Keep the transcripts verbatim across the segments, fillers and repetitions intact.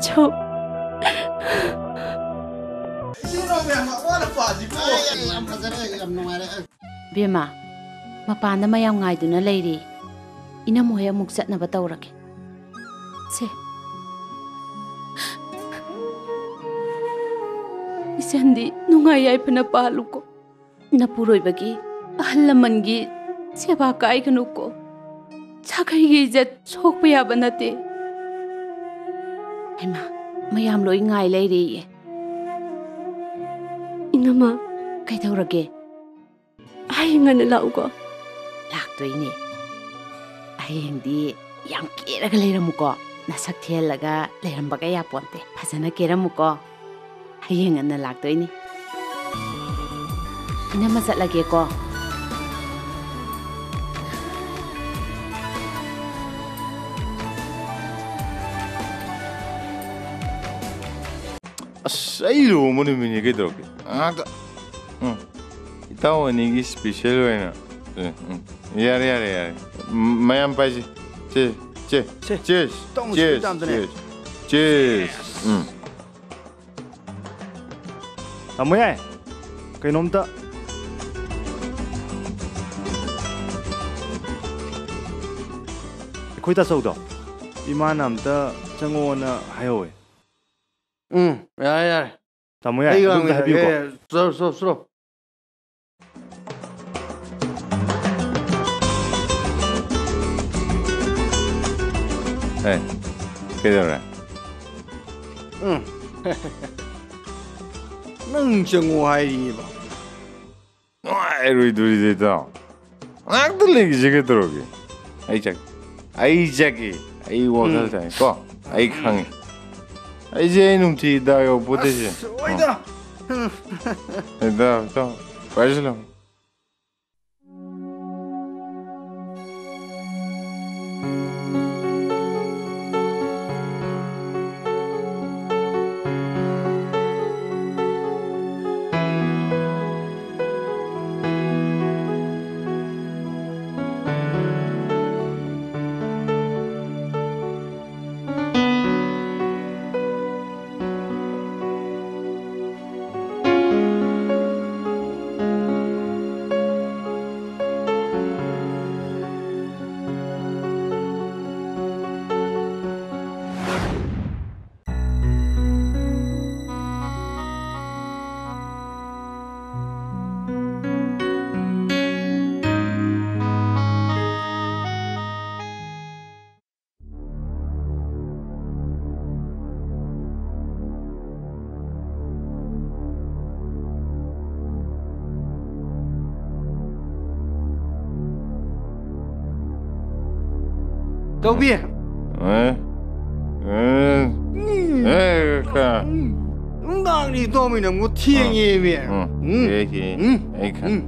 ꯁꯨ꯫ ꯁꯤꯔꯣ ꯃꯌꯥꯝ ꯑꯋꯥꯠ ꯑꯄꯥꯁꯤꯕꯨ꯫ ꯑꯩ ꯌꯥꯝ ꯐꯖꯔꯦ, ꯌꯥꯝ ꯅꯨꯡꯉꯥꯏꯔꯦ꯫ ꯕꯦꯝꯃ, ꯃꯄꯥꯟꯗ ꯃꯌꯥꯝ ꯉꯥꯏꯗꯨꯅ ꯂꯩꯔꯤ꯫ ꯏꯅꯝꯃ ꯍꯣꯏ ꯑꯃꯨꯛ ꯆꯠꯅꯕ ꯇꯧꯔꯒꯦ꯫ ꯁꯦ꯫ ꯏꯆꯟꯗꯤ ꯅꯨꯡꯉꯥꯏ ꯌꯥꯏꯐꯅ ꯄꯥꯜꯂꯨꯀꯣ꯫ ꯅꯄꯨꯔꯣꯏꯕꯒꯤ, ꯑꯍꯜ ꯂꯃꯟꯒꯤ ꯁꯦꯕꯥ ꯀꯥꯏꯒꯅꯨꯀꯣ꯫ ꯁꯥꯒꯩꯒꯤ ꯏꯖꯠ ꯁꯣꯛꯄ ꯌꯥꯕ ꯅꯠꯇꯦ꯫ ꯍꯩꯃꯥ, ꯃꯌꯥꯝ ꯂꯣꯏ ꯉꯥꯏ ꯂꯩꯔꯦꯌꯦ꯫ ꯏꯅꯝꯃ꯫ ꯀꯩꯗꯧꯔꯒꯦ? ꯍꯌꯦꯡ ꯉꯟꯅ ꯂꯥꯛꯎꯀꯣ꯫ ꯂꯥꯛꯇꯣꯏꯅꯦ꯫ ꯍꯌꯦꯡꯗꯤ ꯌꯥꯝ ꯀꯦꯔꯒ ꯂꯩꯔꯝꯃꯨꯀꯣ꯫ ꯅꯁꯛ ꯊꯤꯍꯜꯂꯒ ꯂꯩꯔꯝꯕꯒ ꯌꯥꯄꯣꯟꯇꯦ꯫ ꯐꯖꯅ ꯀꯦꯔꯝꯃꯨꯀꯣ꯫ ꯍꯌꯦꯡ ꯉꯟꯅ ꯂꯥꯛꯇꯣꯏꯅꯤ꯫ ꯏꯅꯝꯃ ꯆꯠꯂꯒꯦꯀꯣ꯫ ꯑꯁ, ꯑꯩ ꯂꯨꯍꯣꯡꯕ ꯅꯨꯃꯤꯠꯅꯤ, ꯀꯩꯗꯧꯔꯒꯦ? ꯉꯥꯏꯍꯥꯛꯇ꯫ ꯎꯝ꯫ ꯏꯇꯥꯎ ꯑꯅꯤꯒꯤ special ꯑꯣꯏꯅ꯫ ꯎꯝ, ꯎꯝ꯫ ꯌꯥꯔꯦ, ꯌꯥꯔꯦ, ꯌꯥꯔꯦ꯫ ꯎꯝ, ꯃꯌꯥꯝ ꯄꯥꯏꯁꯤ꯫ ꯆꯦ, ꯆꯦ, ꯁꯦ, cheers, ꯇꯧꯁꯤ, cheers, ꯇꯥꯝꯗꯅꯦ꯫ Cheers, cheers꯫ ꯎꯝ꯫ ꯇꯥꯃꯣ ꯌꯥꯏ, ꯀꯩꯅꯣꯝꯇ꯫ ꯑꯩꯈꯣꯏ ꯇꯥꯆꯧꯗꯣ ꯏꯃꯥꯅ ꯑꯝꯇ ꯆꯪꯉꯣꯅ ꯍꯥꯏꯍꯧꯋꯦ꯫ ꯎꯝ, ꯌꯥꯔꯦ, ꯌꯥꯔꯦ꯫ ꯇꯥꯃꯣ ꯌꯥꯏ, ꯑꯩ ꯑꯗꯨꯝꯇ ꯍꯥꯏꯕꯤꯌꯨꯀꯣ꯫ ꯂꯥꯡꯃꯤꯟꯅꯔꯒꯦ꯫ ꯆꯠꯂꯣ, ꯆꯠꯂꯣ, ꯆꯠꯂꯣ꯫ ꯑꯦ, ꯀꯩꯗꯧꯔꯦ? ꯎꯝ꯫ ꯅꯪ ꯆꯪꯉꯣ ꯍꯥꯏꯔꯤꯕ? ꯅꯨꯡꯉꯥꯏꯔꯣꯏꯗꯣꯔꯤꯗ, ꯏꯇꯥꯎ꯫ ꯉꯥꯏꯍꯥꯛꯇ ꯂꯩꯈꯤꯁꯦ, ꯀꯩꯗꯧꯔꯒꯦ? ꯑꯩ ꯆꯠ-, ꯑꯩ ꯆꯠꯀꯦ꯫ ꯑꯩ ꯋꯥꯈꯜ ꯎꯝ꯫ ꯁꯥꯏ ꯀꯣ꯫ ꯑꯩ ꯈꯪꯉꯤ꯫ ꯑꯩꯁꯦ ꯑꯩ ꯅꯨꯡꯇꯤ ꯗꯥꯎ ꯌꯥꯎ ꯄꯣꯠꯇꯦꯁꯦ꯫ ꯑꯁ, ꯑꯣꯏꯗ꯫ ꯏꯇꯥꯎ, ꯏꯇꯥꯎ, ꯄꯥꯏꯁꯤꯜꯂꯣ꯫ ꯇꯧꯕꯤ꯫ ꯑꯦ? ꯑꯦ? ꯑꯦ, ꯀ- ꯅꯨꯡꯗꯥꯡꯅꯤ ꯇꯣꯝꯃꯤ ꯅꯪꯕꯨ ꯊꯦꯡꯉꯦꯃꯤ꯫ ꯎꯝ, ꯎꯝ꯫ ꯑꯩ ꯈꯪ-, ꯎꯝ꯫ ꯑꯩ ꯈꯪ-,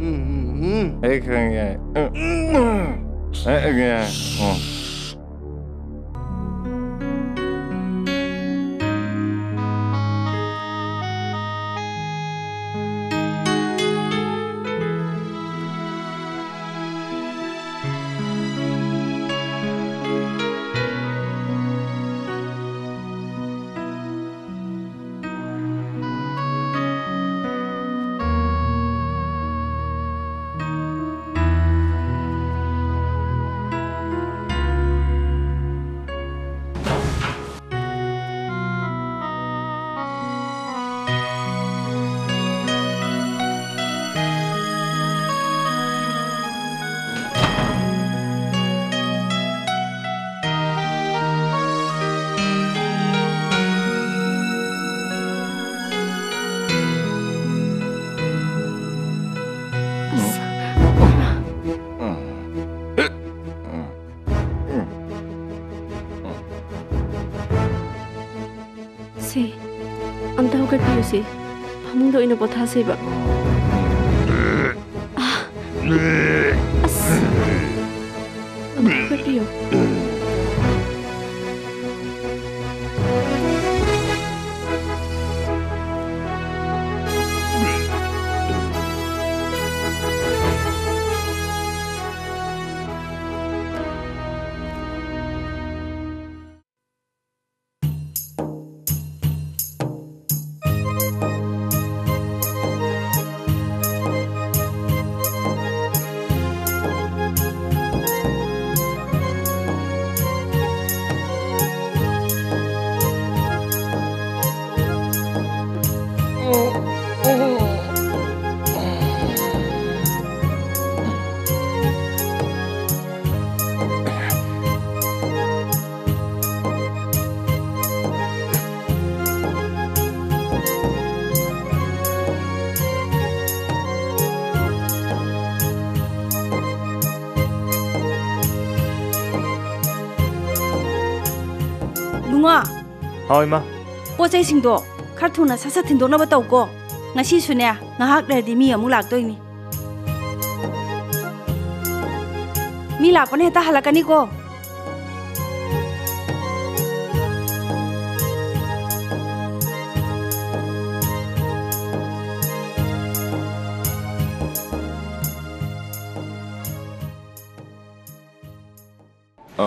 ꯎꯝ, ꯎꯝ, ꯎꯝ꯫ ꯑꯩ ꯈꯪꯉꯦ꯫ ꯎꯝ, ꯎꯝ꯫ ꯑꯦ, ꯑꯦ, ꯎꯝ꯫ ꯁꯦ, ꯑꯝꯇ ꯍꯧꯒꯠꯄꯤꯌꯨꯁꯦ꯫ ꯐꯃꯨꯡꯗ ꯑꯣꯏꯅ ꯄꯣꯊꯥꯁꯦꯕ꯫ ꯑꯥ! ꯑꯁ! ꯑꯝꯇ ꯍꯧꯒꯠꯄꯤꯌꯨ꯫ ꯍꯥꯎ, ꯏꯃꯥ꯫ ꯄꯣꯠ ꯆꯩꯁꯤꯡꯗꯣ ꯈꯔ ꯊꯨꯅ ꯁꯠ ꯁꯠ ꯊꯤꯟꯗꯣꯛꯅꯕ ꯇꯧꯀꯣ꯫ ꯉꯁꯤꯁꯨꯅꯦ, ꯉꯥꯏꯍꯥꯛ ꯂꯩꯔꯗꯤ ꯃꯤ ꯑꯃꯨꯛ ꯂꯥꯛꯇꯣꯏꯅꯤ꯫ ꯃꯤ ꯂꯥꯛꯄꯅ ꯍꯦꯛꯇ ꯍꯜꯂꯛꯀꯅꯤꯀꯣ꯫ ꯑ,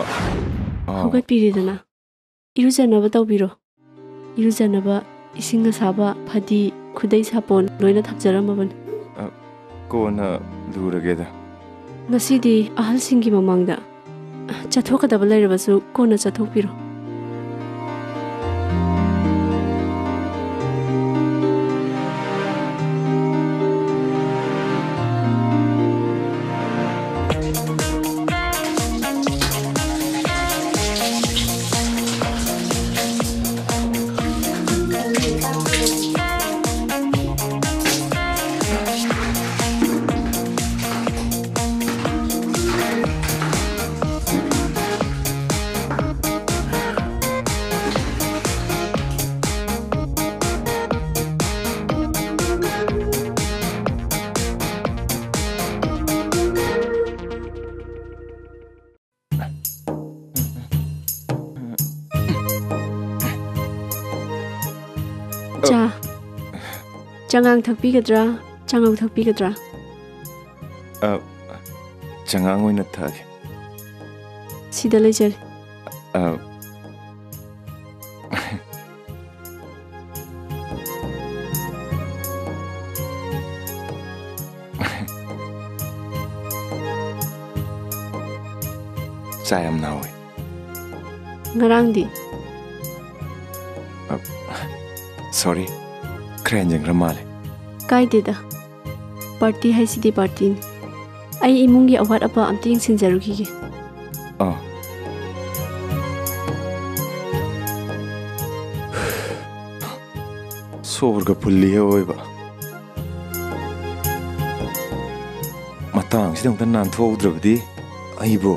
ꯑ꯫ ꯍꯧꯒꯠꯄꯤꯔꯦꯗꯅ꯫ ꯏꯔꯨꯖꯅꯕ ꯇꯧꯕꯤꯔꯣ꯫ ꯏꯔꯨꯖꯅꯕ ꯏꯁꯤꯡ ꯑꯁꯥꯕ, ꯐꯗꯤ, ꯈꯨꯗꯩ ꯁꯥꯄꯣꯟ ꯂꯣꯏꯅ ꯊꯝꯖꯔꯝꯃꯕꯅꯤ꯫ ꯑ, ꯀꯣꯟꯅ ꯂꯨꯔꯒꯦꯗ꯫ ꯉꯁꯤꯗꯤ ꯑꯍꯜꯁꯤꯡꯒꯤ ꯃꯃꯥꯡꯗ ꯆꯠꯊꯣꯛꯀꯗꯕ ꯂꯩꯔꯕꯁꯨ ꯀꯣꯟꯅ ꯆꯠꯊꯣꯛꯄꯤꯔꯣ꯫ ꯆꯥ꯫ ꯆꯉꯥꯡ ꯊꯛꯄꯤꯒꯗ꯭ꯔꯥ? ꯆꯉꯧ ꯊꯛꯄꯤꯒꯗ꯭ꯔꯥ? ꯑ, ꯆꯉꯥꯡ ꯑꯣꯏꯅ ꯊꯛꯑꯒꯦ꯫ ꯁꯤꯗ ꯂꯩꯖꯔꯦ꯫ ꯑ, ꯆꯥ ꯌꯥꯝ ꯅꯥꯎꯋꯦ꯫ ꯉꯔꯥꯡꯗꯤ? ꯑ, sorry, ꯈꯔ ꯍꯦꯟꯖꯤꯟꯈ꯭ꯔ ꯃꯥꯜꯂꯦ꯫ ꯀꯥꯏꯗꯦꯗ, ꯄꯥꯔꯇꯤ ꯍꯥꯏꯁꯤꯗꯤ ꯄꯥꯔꯇꯤꯅꯤ꯫ ꯑꯩ ꯏꯃꯨꯡꯒꯤ ꯑꯋꯥꯠ ꯑꯄꯥ ꯑꯝꯇ ꯌꯦꯡꯁꯤꯟꯖꯔꯨꯈꯤꯒꯦ꯫ ꯑꯥ꯫ ꯁꯣꯔꯒ ꯐꯨꯜꯂꯤ ꯑꯑꯣꯏꯕ꯫ ꯃꯇꯥꯡꯁꯤꯗ ꯑꯃꯨꯛꯇ ꯅꯥꯟꯊꯣꯛꯍꯧꯗ꯭ꯔꯕꯗꯤ ꯑꯩꯕꯨ